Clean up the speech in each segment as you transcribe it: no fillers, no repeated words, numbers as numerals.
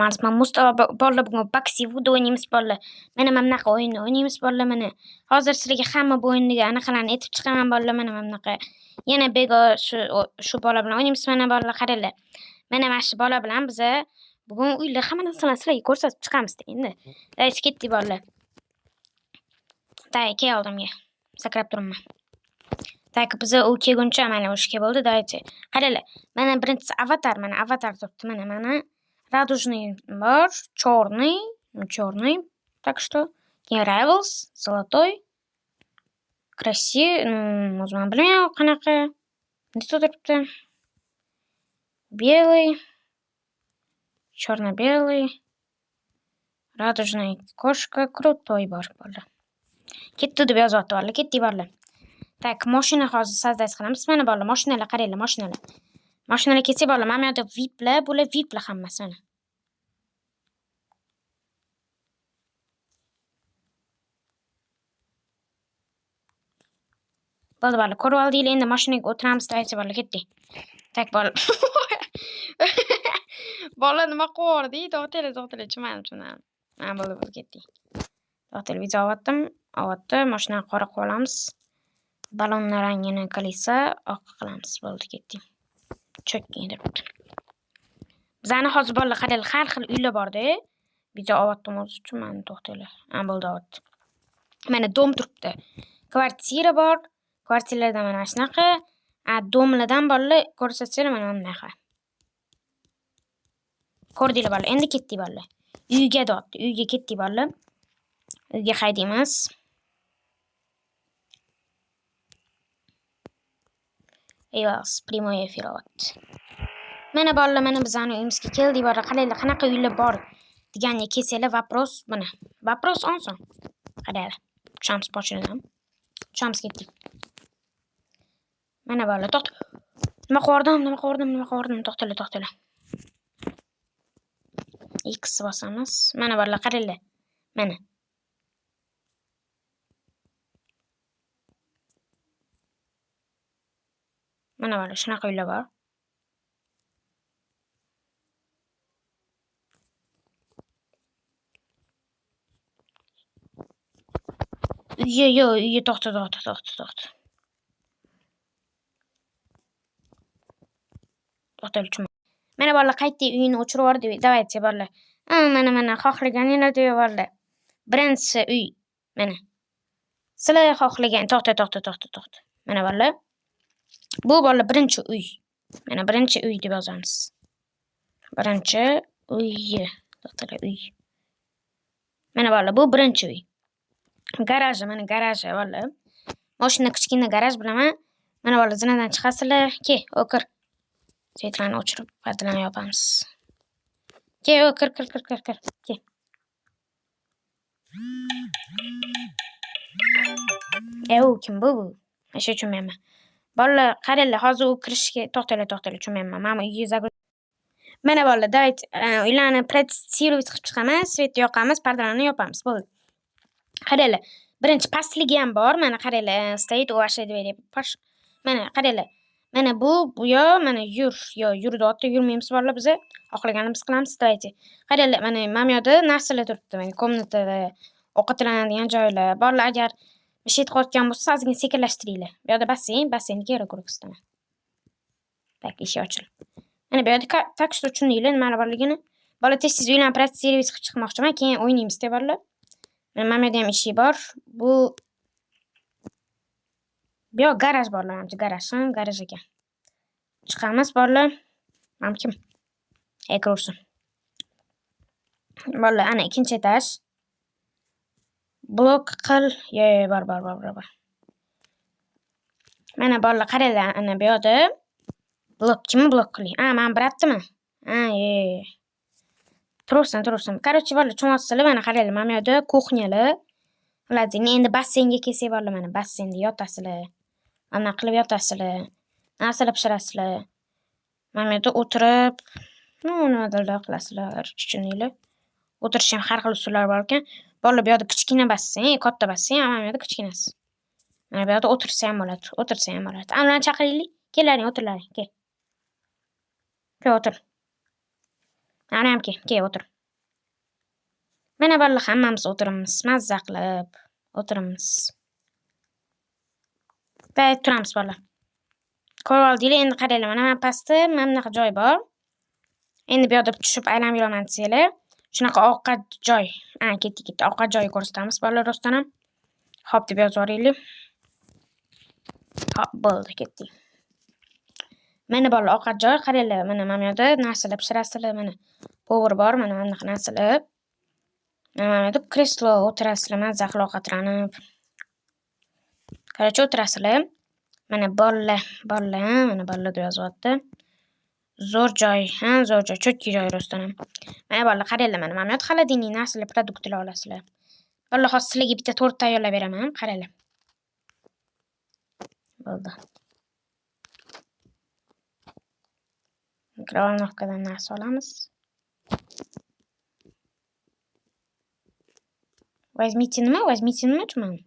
Rustam Mustafa bolalar, bugun Boxy Wood o'ynaymiz bolalar. Mana bunaqa o'yinni o'ynaymiz bolalar mana. Hozir sizlarga hamma bu o'yindagi anaqalarni aytib chiqaman bolalar, mana bunaqa. Yana bego shu bola bilan o'ynaymiz mana bolalar, qaranglar. Mana shu bola bilan biza bugun uylar hamma narsani sizlarga ko'rsatib chiqamiz endi. Давайте ketdik bolalar. Day, kel oldimga. Sakrab turibman. Так, biza u kelguncha mana o'sha bo'ldi, давайте. Qaranglar, mana birinchisi avatar, mana avatar turibdi, mana. Радужный bor, черный, черный, так что. Keyin Rivals, золотой, красивый, o'zim ham bilmayman qanaqa. Nima turibdi? Белый, черно-белый, радужный кошка, крутой bor bolalar. Ketdi deb yozyapti bolalar, ketdik bolalar. Так, mashina hozir создать qilamiz. Mana bolalar, mashinalar qaranglar, mashinalar. Mashinalar kelsak bolalar, mana bu yerda VIPlar, bular VIPlar hammasi mana. Bo'ldi bolalar, ko'rib oldinglar, endi mashinaga o'tiramiz, давайте bolalar, ketdik. Так, bolalar. Bola nima qilib To'xtanglar, to'xtanglar, tushunmadim, tushunmadim. Ha, bo'ldi, bo'ldi, ketdik. To'xtanglar, video olyaptim. Olyapti, mashinani qora qilib olamiz. Balonni rangini kolesa oq qilamiz. Bo'ldi, ketdik. Cho'kking turibdi. Bizani hozir bolalar qaranglar, har xil uylar bor-da. Video olyaptim o'zi, tushunmadim, to'xtanglar. Ha, bo'ldi, olyapti. Mana dom turibdi. Kvartira bor. Kvartiralardan mana shunaqa. A, domlardan bolalar ko'rsatsanglar mana bunaqa. Ko'rdinglar bolalar, endi ketdik bolalar. Uyga deyapti, uyga ketdik bolalar. Uyga haydaymiz. Eyvah, прямой эфир olyapti. Mana bolalar, mana bizani uyimizga keldik bolalar. Qaranglar, qanaqa uylar bor deganga kelsanglar, вопрос mana. Вопрос oson. Qaranglar. Tushamiz mashinadan. Tushamiz, ketdik. Mana bolalar, to'xta. Nima qilib nima qilib nima qilib to'xtanglar, to'xtanglar. X bosamiz. Mana bolalar, qaranglar. Mana. Mana bolalar, shunaqa uylar bor. Uyga, yo'q, uyga to'xta, to'xta, to'xta, to'xta. To'xtanglar, tushunmadim. Mana bolalar, qaytdik, uyini o'chirib yubordik. Давайте bolalar. Mana mana xohlaganinglar deb bolalar. Birinchisi uy. Mana. Sizlar xohlagan, to'xta, to'xta, to'xta, to'xta. Mana bolalar. Bu bolalar birinchi uy. Mana birinchi uy deb yozamiz. Birinchi uy. To'xtanglar, uy. Mana bolalar, bu birinchi uy. Garaji, mana garaji bolalar. Mashina kichkina garaj bilaman. Mana bolalar, zinadan chiqasizlar. Ke, o'kir. Свет larni o'chirib, pardalarni yopamiz. Ke, o, kir, kir, kir, kir, kir. Ke. U kim bu? O'sha tushunmayapman. Bolalar, qaranglar, hozir u kirishga to'xtanglar, to'xtanglar, tushunmayapman. Mana bu uyga Mana bolalar, давайте uylarni протестировать qilib chiqamiz, свет yoqamiz, pardalarni yopamiz. Bo'ldi. Qaranglar, birinchi pastligi ham bor. Mana qaranglar, стоит у вашей двери. Mana qaranglar. Mana bu yoq, mana yur, yo yur deyapti, yurmaymiz bolalar biza. Xohlaganimiz qilamiz, давайте. Qaranglar, mana bu yoqda narsalar turibdi, mana комната da ovqatlanadigan joylar. Bolalar agar мешать qilayotgan bo'lsa, ozgina sekinlashtiringlar. Bu yoqda basseyn, basseynni kerak ko'rsataman. Так, eshik ochildi. Mana bu yerda так что tushundinglar nimalar borligini. Bola tez-tez uylarni протестировать qilib chiqmoqchiman, keyin o'ynaymiz-da bolalar. Mana bu yerda ham eshik bor. Bu yoq garaj bolalar, manimcha garaj, ha, garaj ekan. Chiqamiz bolalar. Mana kim? Ey, ko'rsin. Bolalar, ana ikkinchi etaj. Blok qil. Yo, yo, bor, bor, bor, bor, bor. Mana bolalar, qaranglar, ana bu yoqda blok kimni blok qiling? A, mana брат nimi? Ha, yo, yo. Tursin, tursin. Короче, bolalar, tushunyapsizlar, mana qaranglar, mana bu yerda кухня lar. Холодильник. Endi basseynga kelsak bolalar, mana basseynda yotasizlar. Mana qilib yotasizlar. Narsalar pishirasizlar. Mana bu yerda o'tirib, ну, nimadirlar qilasizlar, tushundinglar. O'tirish ham har xil usullar bor ekan. Bolalar, bu yoqda kichkina basseyn, katta basseyn, mana bu yerda kichkinasi. Mana bu yoqda o'tirsa ham bo'ladi, o'tirsa ham bo'ladi. Ana ularni chaqiraylik. Kellaring, o'tirlaring, kel. Kel, o'tir. Mana ham kel, kel o'tir. Mana bolalar hammamiz o'tiribmiz, mazza qilib o'tiribmiz. Va turamiz bolalar. Ko'rib oldinglar, endi qaranglar, mana mana pastda mana bunaqa joy bor. Endi bu yoqda tushib aylanib yuraman desanglar, shunaqa ovqat joy. Ha, ketdik, ketdik. Ovqat joyi ko'rsatamiz bolalar rostdan ham. Hop deb yozib yuboraylik. Hop, bo'ldi, ketdik. Mana bolalar ovqat joyi, qaranglar, mana bu yerda narsalar pishirasizlar, mana povar bor, mana bunaqa narsalar. Mana bu yerda kreslo o'tirasizlar, mazza qilib ovqatlanib. Короче, o'tirasizlar. Mana bolalar, bolalar, mana bolalar deb yozyapti. Zo'r joy, ha, zo'r joy, cho'tki joy rostdan ham. Mana bolalar qaranglar, mana bu yerda холодильник narsalar, produktlar olasizlar. Bolalar, hozir sizlarga bitta tort tayyorlab beraman, qaranglar. Bo'ldi. Mikrovolnovkadan narsa olamiz. Возьмите nima? Возьмите nima tushunmadim.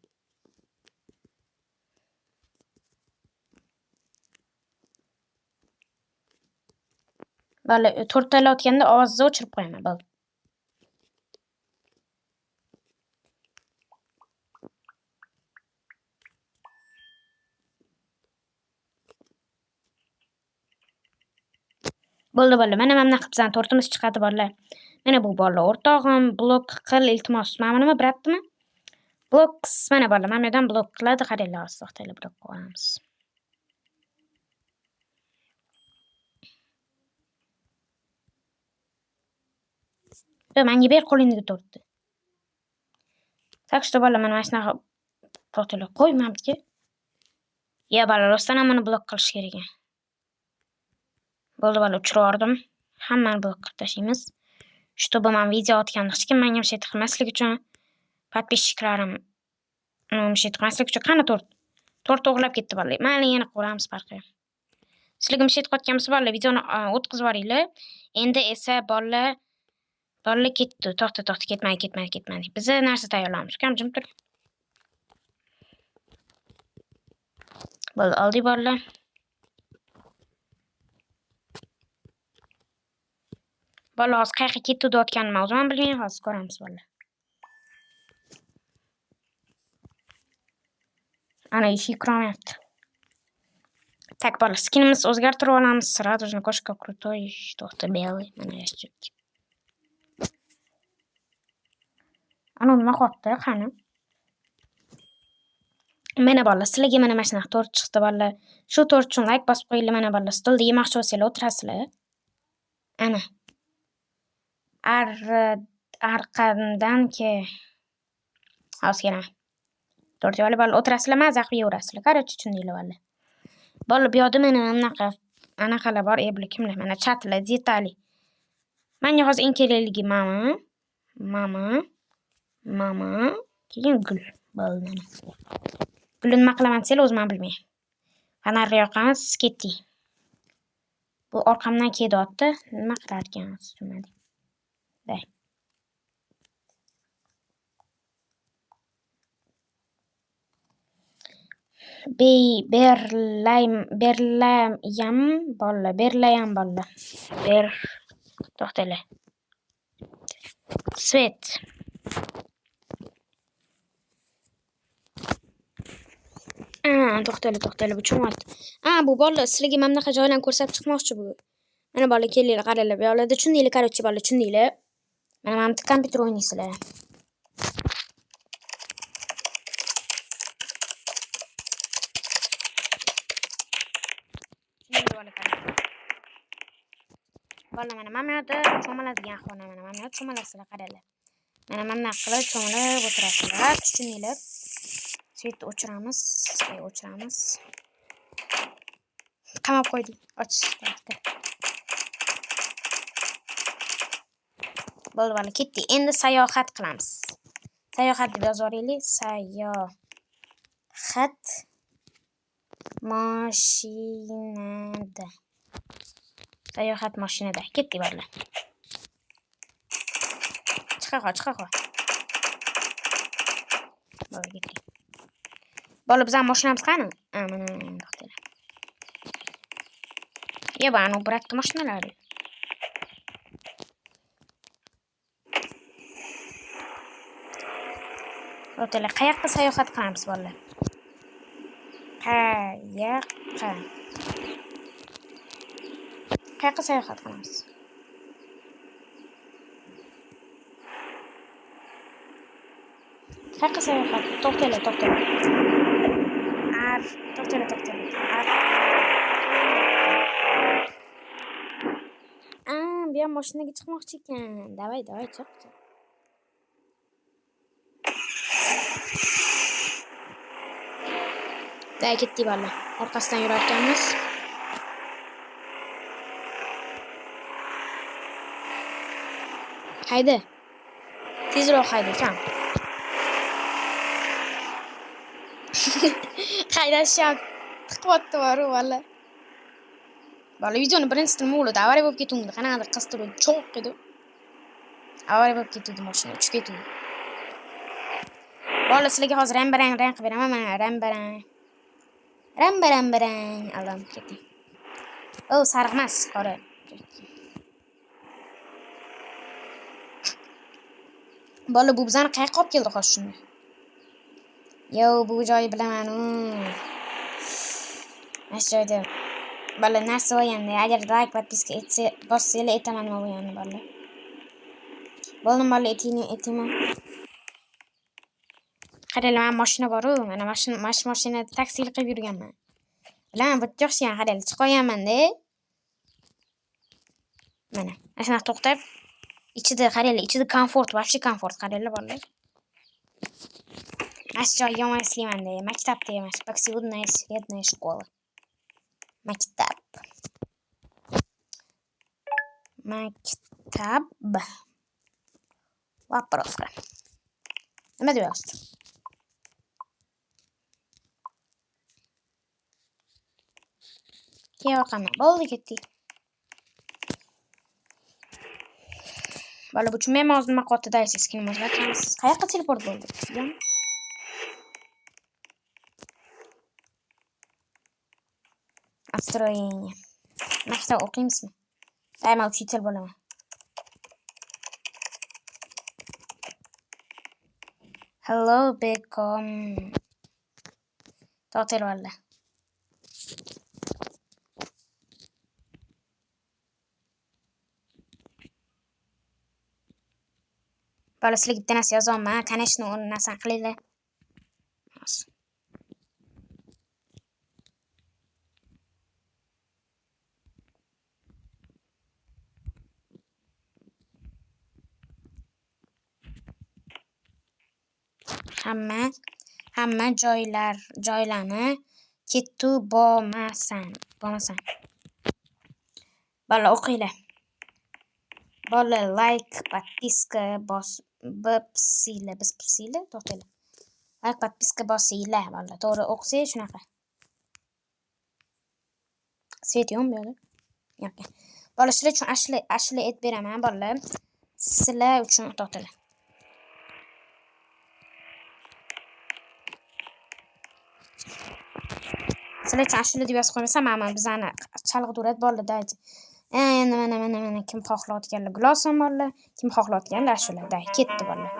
Bolalar, tort tayyorlayotganda ovozni o'chirib qo'yaman, bo'ldi. Bo'ldi, bo'ldi. Mana mana bunaqa bizning tortimiz chiqadi, bolalar. Mana bu bolalar o'rtog'im, blok qil, iltimos. Mana bu nima, bratdimi? Blok, mana bolalar, mana bu yerdan blok qiladi, qaranglar, hozir to'xtanglar, blok qilib olamiz. Menga ber qo'lingdagi tortni. Так что bolalar, mana shunaqa to'xtanglar, qo'y mana bu yerga. Ya bolalar, rostdan ham buni blok qilish kerak ekan. Bo'ldi bolalar, uchirib yubordim. Hammani blok qilib tashlaymiz. Чтобы men video otganda hech kim menga mshet qilmaslik uchun, podpисчиklarim mshet qilmaslik uchun. Qani tort? Tort o'g'irlab ketdi bolalar. Mayli, yana ko'ramiz, farqi yo'q. Sizlarga mshet qilayotgan bo'lsa bolalar, videoni o'tkazib yuboringlar. Endi esa bolalar, bolalar ketdi. To'xta, to'xta, ketmadi, ketmadi, ketmadi. Biz narsa tayyorlaymiz. Ukam, jim tur. Bo'ldi, oldik bolalar. Bolalar hozir qayerga ketdi deyotganimni o'zim ham bilmayman, hozir ko'ramiz bolalar. Ana eshik kirolmayapti. Так, bolalar, skinimizni o'zgartirib olamiz. Радужный кошка крутой, to'xta, белый, mana ящик. Ana nima qilyapti, qani? Mana bolalar, sizlarga mana mana shunaqa tort chiqdi bolalar. Shu tort uchun like bosib qo'yinglar. Mana bolalar, stolda yemoqchi bo'lsanglar o'tirasizlar. Ana. Arqamdan ke. Hozir kelaman. Tort olib bolalar o'tirasizlar, maza qilib yeyaverasizlar. Короче, tushundinglar bolalar. Bolalar, bu yoqda mana bunaqa anaqalar bor, bular kimlar? Mana chatlar, detali. Menga hozir eng kerakligi mama, mama, mama, keyin gul. Bo'ldi mana. Gulni nima qilaman desanglar, o'zim ham bilmayman. Fonarni yoqamiz, ketdik. Bu orqamdan kelyapti. Nima qilar ekan, hozir tushunmadim. Day. Bey, berlayam, berlayam bolalar, berlayam bolalar. Ber, to'xtanglar. Svet. To'xtanglar, to'xtanglar, bu cho'moldi. Bu bolalar sizlarga mana bunaqa joylarni ko'rsatib chiqmoqchi bu. Mana bolalar, kelinglar, qaranglar, bu yoqlarda tushundinglar, короче, bolalar, tushundinglar. Mana bu yerda kompyuter o'ynaysizlar. Bolalar, mana bu yerda cho'miladigan xona, mana bu yerda cho'milasizlar, qaranglar. Mana bunaqa qilib cho'milib o'tirasizlar, tushundinglar. Svetni o'chiramiz, o'chiramiz. Qamab qo'ydik. Och. Bo'ldi bolalar, ketdik. Endi sayohat qilamiz. Sayohat deb yozib yuboraylik. Sayohat mashinada. Sayohat mashinada. Ketdik bolalar. Chiqa qol, chiqa qol. Bo'ldi, ketdik. Bola, bizning mashinamiz qani? Ha, mana, mana, to'xtanglar. Ya, bu anu bratni mashinalari. To'xtanglar, qayoqqa sayohat qilamiz bolalar? Qayoqqa? Qayoqqa sayohat qilamiz? Qayoqqa sayohat? To'xtanglar, to'xtanglar. Ar, to'xtanglar, to'xtanglar. Ar. Bu ham mashinaga chiqmoqchi ekan. Davay, davay, chiq, chiq. Da ketdik bolalar. Orqasidan yurar ekanmiz. Hayda. Tezroq hayda, ukam. Haydashi ham tiqyapti boru bolalar. Bola videoni birinchi nima bo'ldi? Avariya bo'lib ketuvdi. Qanaqadir qiz turib cho'q edi. Avariya bo'lib ketuvdi mashina, uchib ketuvdi. Bola sizlarga hozir rang-barang rang qilib beraman. Mana rang-barang. Rang-barang barang. Allam ketdi. O, sariq emas, qora. Bola bu bizani qayoqqa olib keldi hozir shuni? Yo, bu joyi bilaman. Mana shu joyda bola narsa bo'lganda, agar like, podpiska etsa, bossanglar aytaman nima bo'lganini bola. Bo'ldim bola, aytaymi, aytaymi? Qaranglar, mana mashina bor-u, mana mana shu mashinada taksilik qilib yurganman. Bilaman, bu yerga o'xshagan, qaranglar, chiqib olganman-da. Mana, mana shunaqa to'xtab, ichida qaranglar, ichida komfort, вообще komfort, qaranglar bolalar. Mana shu joyga yomon eslayman-da, maktabda emas, Боксиудная средняя школа. Maktab. Maktab. Вопрос. Nima deb yozdi? Keyin orqamdan. Bo'ldi, ketdik. Bola, bu tushunmayman hozir nima qilyapti, daysiz kim o'zgartiramiz. Qayoqqa teleport bo'ldi? Настроение. Maktab o'qiymizmi? Ay, men учитель bo'laman. Hello, Becom. To'xtanglar bolalar. Bola, sizlarga bitta narsa yozyapman. Конечно, uni narsani qilinglar. Hozir. Hamma joylarni kettu bo'lmasan, bo'lmasan. Bola o'qinglar. Bola like, podpiska bos, bipsinglar, biz bipsinglar, to'xtanglar. Like, podpiska bosinglar, bola. To'g'ri o'qisangiz shunaqa. Svet yo'qmi bu yerda? Yo'q. Bola, sizlar uchun ashula aytib beraman, bolalar. Sizlar uchun to'xtanglar. Sizlar uchun ashula deb yozib qo'ymasam, mana bizani chalg'itib bolalar. Endi mana, mana, mana kim xohlayotganlar Gloson bolalar, kim xohlayotganlar ashula. Day, ketdi bolalar.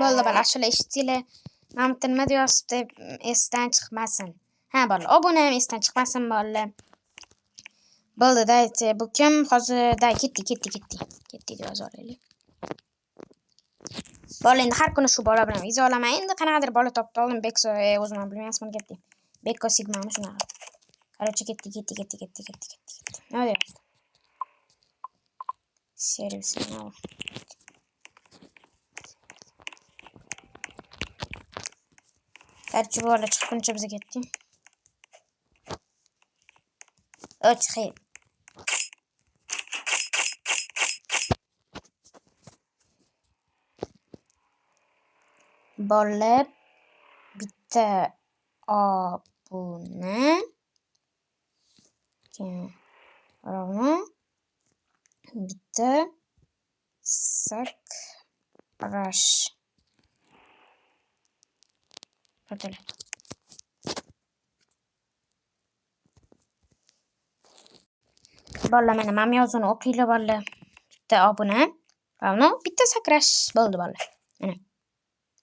Bo'ldi bola, ashula eshitdinglar. Mana bu nima deyapti, esdan chiqmasin. Ha bola, obuna ham esdan chiqmasin bolalar. Bo'ldi, daychi, bu kim? Hozir day, ketdik, ketdik, ketdik. Ketdik deb yozib olaylik. Bola, endi har kuni shu bola bilan video olaman. Endi qanaqadir bola topib oldim. Bekso, o'zim ham bilmayapman, ketdik. Bekko Sigmami shunaqa. Короче, ketdik, ketdik, ketdik, ketdik, ketdik, ketdik, ketdik. Nima deyapti? Servis, nima? Короче, bola chiqquncha biz ketdik. O, chiqay. Bolalar, bitta obuna keyin равно bitta sakrash. To'xtanglar. Bolalar, mana bu yozuvni o'qinglar, bolalar. Bitta obuna равно bitta sakrash. Bo'ldi, bolalar. Mana.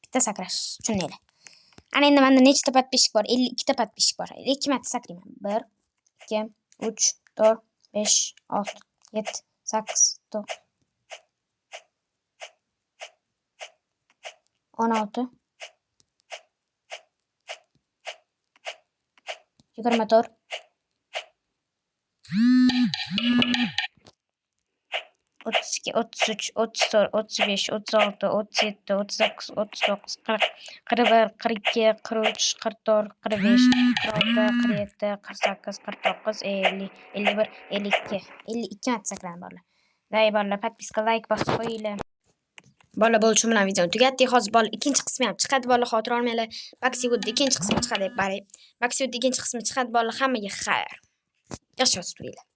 Bitta sakrash. Tushundinglar. Ana endi menda nechta подписчик bor? 52 ta подписчик bor. 52 marta sakrayman. 1, 2, 3, 4, 5, 6, 7, 8, 9, 16, 24, 32, 33, 34, 35, 36, 37, 38, 39, 40, 41, 42, 43, 44, 45, 46, 47, 48, 49, 50, 51, 52. 52 marta sakradim, bolalar. Day, bolalar, подписка, layk bosib qo'yinglar. Bolalar, bo'ldi, shu bilan videoni tugatdik. Hozir, bolalar, ikkinchi qismi ham chiqadi, bolalar, xavotir olmanglar. Boxywoodda ikkinchi qismi chiqadi, bari. Boxywoodda ikkinchi qismi chiqadi, bolalar, hammaga xayr. Yaxshi yotib turinglar.